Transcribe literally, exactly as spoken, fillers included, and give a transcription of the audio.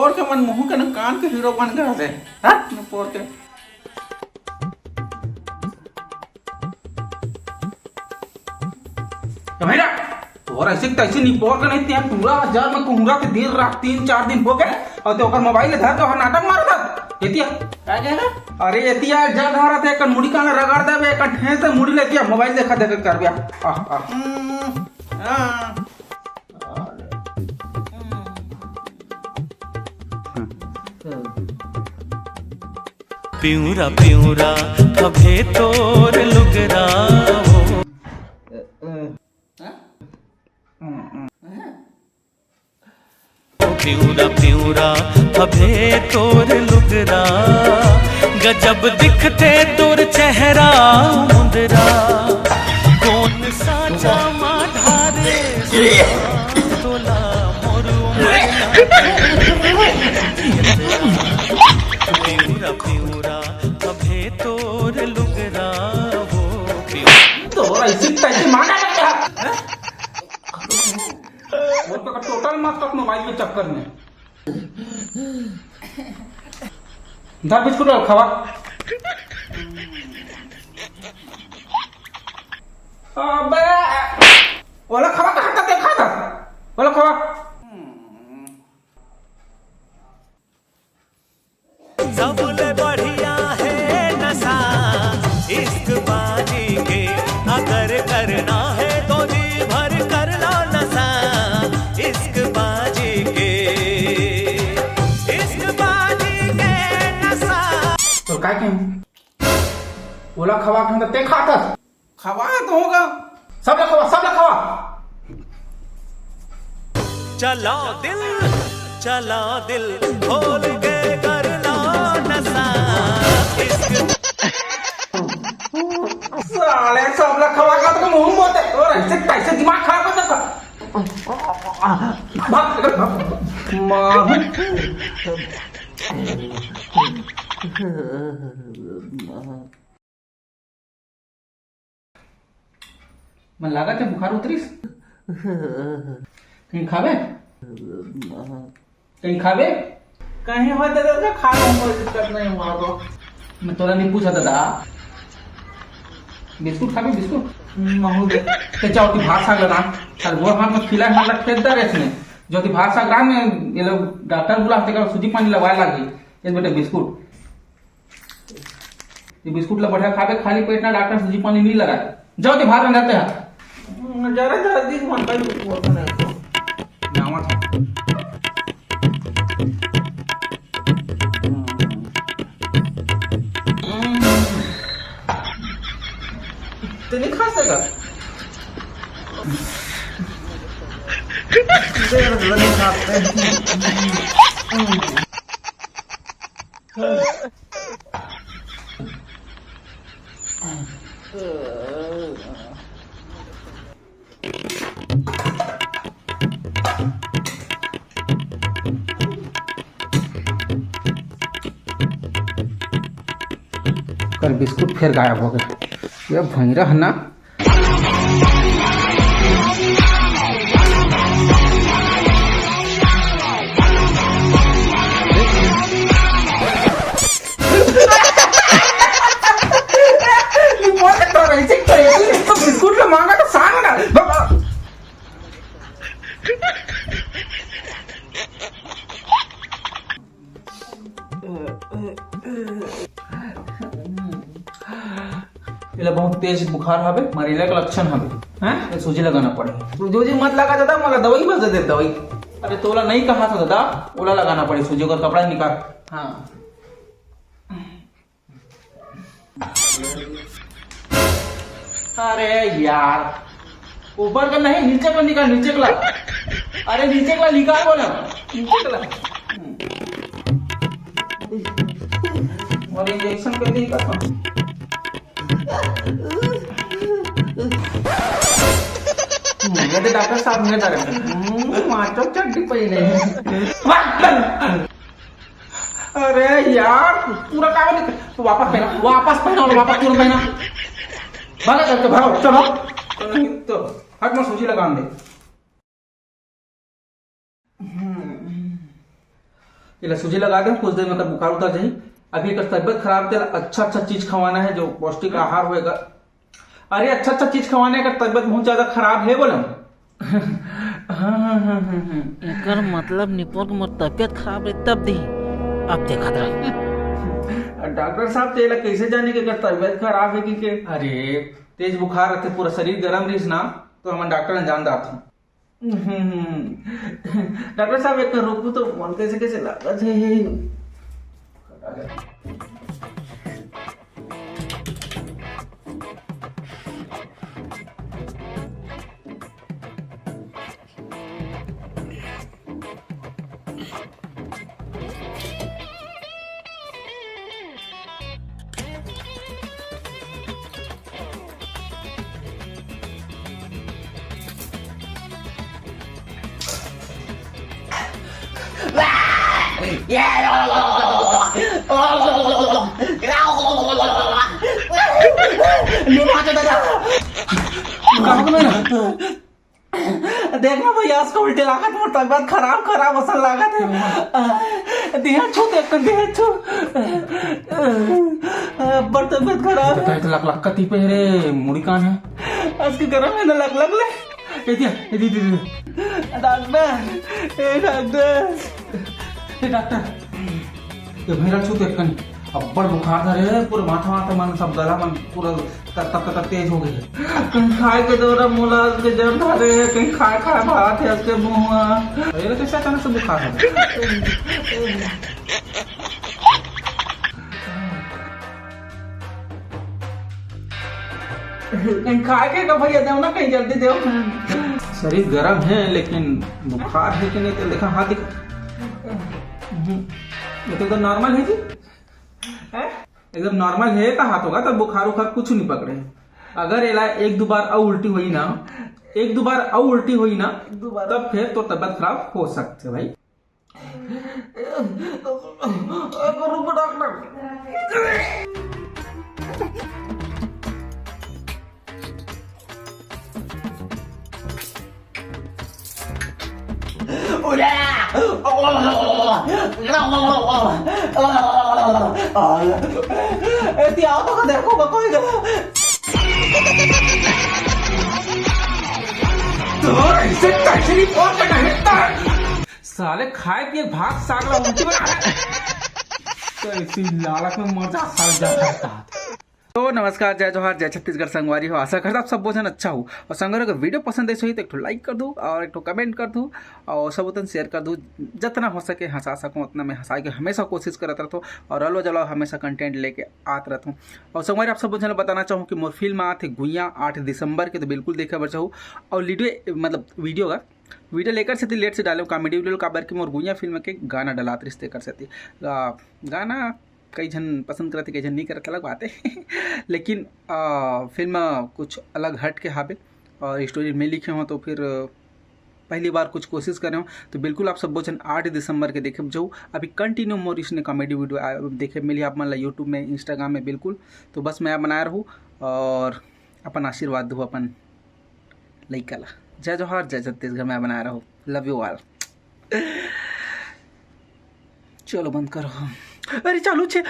पोर के मन मुंह के न कान के हीरो बन गए थे। हट, पोर के। तो भैया, तोर ऐसे तैसे निपोर के नहीं, ते पूरा हजार में कुहरा के दिन रात तीन चार दिन हो गए, और ते ओकर मोबाइल धर के ओहर नाटक मारत हस। एतिया। का कहे? अरे एतिया, जल धरत हे, एक मुड़ी कान रगड़ देबे, एक ठेस से मुड़ी लेतिया, मोबाइल देखा देखा करबे। आह, आह। हम्म, हाँ। पिंवरा पिंवरा अभे तोर लुगरा हो। पिंवरा पिंवरा अभे तोर लुगरा, गजब दिखथे तोर चेहरा मुंदरा। कोन सा जामा ढारे तोला मोर उमर पिंवरा पिंवरा अभे तोर लुगरा हो। तोर ऐसे तैसे मांगा लगता है। वो तो टोटल मत कर मोबाइल के चक्कर में। धर बिस्कुट और खावा। अबे, ओला खावा कहाँ तक देखा था? ओला खावा। सबले बढ़िया हे नशा इश्क बाजी के, अगर करना हे तो जी भर कर लो नशा इश्क बाजी के, इश्क बाजी के नशा। तो काय कहें? ओला खवा के ते खातस। खवा तो होगा। सब ला खवा, सब ला खवा। चला दिल, चला दिल, खोल के कर ला नशा। इश्क साले, सब ला खवा का तो मुंह बोलते। और ऐसे कैसे दिमाग खराब कर देता। भाग, भाग, भाग। माँ। मन लागत हे बुखार उतरिस। कहीं खाबे? कहीं खाबे? कहीं होय दादा, तो खा लूँ, कोई दिक्कत नहीं हुआ तो। मैं तोला नहीं पूछा दादा। बिस्कुट खाबे, बिस्कुट? हम्म, महू दे। ते जाओ, तू भात साग लगा। साल गोर हाथ में खिला, हाथ लग फेंक दे रे इसने। जो तू भात साग रहा ने, ये लोग डॉक्टर बुला, तेकर सूजी पानी लगवाए लागी। ये बेटे बिस्कुट। ये बिस्कुट ला बढ़िया खाबे, खाली पेट ना डॉक्टर सूजी पानी नहीं लगाए। जाओ ते भात रंधाते हैं। हम्म, जरा, जरा दिन मन का ही कुछ बोलना नहीं तो। नावा था। हम्म। तो नहीं खा सका। देर नहीं खाते। कर बिस्कुट फेर गायब हो गए। ये भैंरा है ना। बिस्कुट ला मांगा तो सांग ना। एला बहुत तेज बुखार हवे, मलेरिया के लक्षण हवे। हैं? ये सूजी लगाना पड़ही। सूजी वूजी मत लगा दादा, मोला दवाई बस दे दे, दवाई। अरे तोला नहीं कहा था दादा, ओला लगाना पड़ही सूजी, ओकर कपड़ा निकाल। हाँ। अरे यार, ऊपर का नहीं, नीचे का निकाल, नीचे का। अरे नीचे का निकाल बोला, नीचे का। और इंजेक्शन कर दी का। मुझे तो डॉक्टर साहब ने डरे। हम्म, मार तो चड्डी पहले। अरे यार, पूरा कागज तो वापस पहना, वापस पहना, वापस तुरंत पहना। भागा करके भागो, चलो। तो हट, मैं सूजी लगान दे। हम्म। एला सूजी लगा दे, कुछ देर में एकर बुखार उतर जाही। अभी एकर तबीयत खराब, तेला अच्छा अच्छा चीज खवाना है, जो पौष्टिक आहार होएगा। अरे, अच्छा अच्छा चीज खवाना है, एकर तबीयत बहुत ज्यादा खराब है बोला। हाँ, हाँ, हाँ, हाँ, हाँ। एकर मतलब निपोर के मोर तबीयत खराब रही तब दी। अब देखत रह। डॉक्टर साहब, तेला कैसे जाने कि एकर तबीयत खराब है कि के? अरे, तेज बुखार रहते, पूरा शरीर गरम रहिस ना, तो हमन डॉक्टर ने जान डारथन। हम्म। डॉक्टर साहब, एक रुकू तो, मन कैसे कैसे लागत है। देखना भैया, आज का उल्टे लागत, मोर तबीयत खराब खराब असन लागत है। दिहा छू, देख कर दिहा छू। बड़ तबीयत खराब है। तो लक लक कती पे रे, मुड़ी कान है। आज के गरम है ना, लक लक ले। ए दिया, ए दी, दी, दी। डॉक्टर, ए डॉक्टर। ए डॉक्टर, ये भैरा छू तो एक कन अब्बड़ बुखार धरे हे, पूरे माथा वाथा मन सब गला मन पूरा तक तक तक तेज हो गई है। कहीं खाए के दौरा मोला के जर धरे हे, कहीं खाए खाए भात है उसके मुंह। अरे कैसे अचानक से बुखार है? कहीं खाए के का भैया, देव ना, कहीं जल्दी देव। शरीर गरम है लेकिन बुखार है कि नहीं, तो देखा, हाथ दिखा। हम्म, ये तो एकदम नॉर्मल है जी। हैं? एकदम नॉर्मल है का हाथ होगा, तो बुखार उखार कुछ नहीं पकड़े। अगर एला एक दो बार अउ उल्टी हुई ना, एक दो बार अउ उल्टी हुई ना, एक दो बार। तब फिर तो तबीयत खराब हो सकते है भाई। रुको डॉक्टर। ए, ती आओ तो देखो, कोई गला। तो ऐसे कैसे नहीं पहुंच सकता है? साले खाए पिए भात साग ला उल्टी बना रहा है। तो इसी लालच में मर जा, साले, जा सकता है। तो नमस्कार, जय जोहार, जय छत्तीसगढ़ संगवारी हो। आशा करता आप सब बहुत जन अच्छा हो। और संगवारी, अगर वीडियो पसंद आइस होही तो एक ठो लाइक कर दू और एक ठो कमेंट कर दू और सब वतन शेयर कर दू। जितना हो सके हंसा सकूँ उतना मैं हंसा के हमेशा कोशिश करत रहता हूँ और अलवा जलवा हमेशा कंटेंट लेके आत रहता हूँ। और संगवारी, आप सब बहुत जन बताना चाहूँ कि मोर फिल्म आत है गुइया आठ दिसंबर के, तो बिल्कुल देखे बर चाहू। और वीडियो, मतलब वीडियो का वीडियो लेकर सेती लेट से डाले कॉमेडी वीडियो, काबर कि मोर गुइया फिल्म के गाना डलात रिहिस तेकर सेती। आ, गाना कई झन पसंद करत हे, कई झन नहीं करत, अलग बात है। लेकिन आ, फिल्म कुछ अलग हट के हावे और स्टोरी मैं लिखे हों तो फिर पहली बार कुछ कोशिश करे हों, तो बिल्कुल आप सब जन आठ दिसंबर के देखे जाऊ। अभी कंटिन्यू मोर इसने कॉमेडी वीडियो आ-, देखे मिली आप मन ला YouTube में, Instagram में, बिल्कुल। तो बस मैं बनाए रहूँ और अपन आशीर्वाद दू अपन लइका ला। जय जोहार, जय छत्तीसगढ़, मैं बनाए रहूँ। Love you all। चलो बंद करो। अरे चालू छे।